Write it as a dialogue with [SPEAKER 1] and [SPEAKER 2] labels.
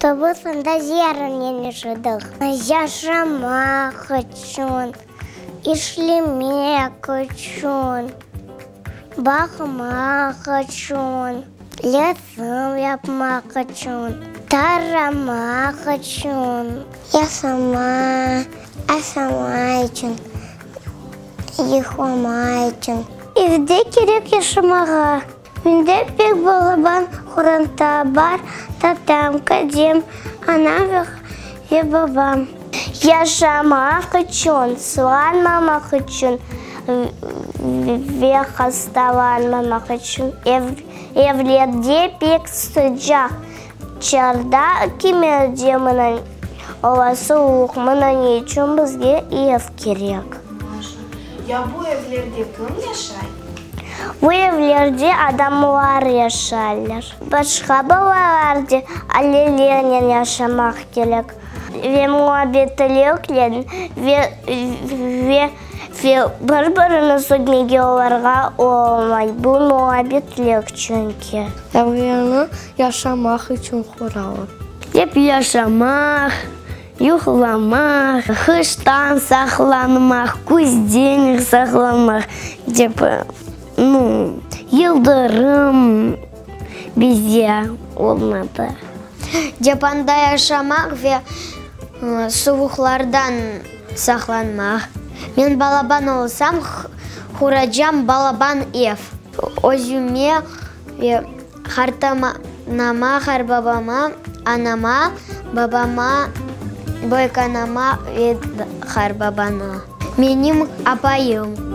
[SPEAKER 1] Biz anda zerinen yaşadıq. Yaşamaq içün, işlemek içün, baqmaq içün, resim yapmaq içün, taramaq içün. Yaşama, aşama içün, yuqlama içün. Evde kerek yaşamağa. Mende pek balaban qoranta bar, tatam, kadem, anam ve babam. Yaşamaq içün, sılanmamaq içün ve hastalanmamaq içün evlerde pek sıcaq, çarda kimerde mına ola suvuq, mına ne içün bizge ev kerek.
[SPEAKER 2] Ya bu evlerde kim yaşay?
[SPEAKER 1] Bu evlerde adamlar yaşaylar. Başqa balalar de ailelernen yaşamaq kerek ve muabbetliknen ve ve ve bir-birini sögmege olarğa olmay, bu muabbetlik çünki.
[SPEAKER 3] Evlerni yaşamaq içün quralar.
[SPEAKER 4] Dep yaşamaq, Yuqlamaq, qıştan saqlanmaq, küzden saqlanmaq, dep, nu, yıldırım bizde olmadı.
[SPEAKER 5] Dep anda yaşamaq ve suvuqlardan saqlanmaq. Men balaban olsam, quracam balaban ev. Özüme ve Qartanama, qarbabama, anama, babama, büyükanama ve qarbabana. Menim apayım.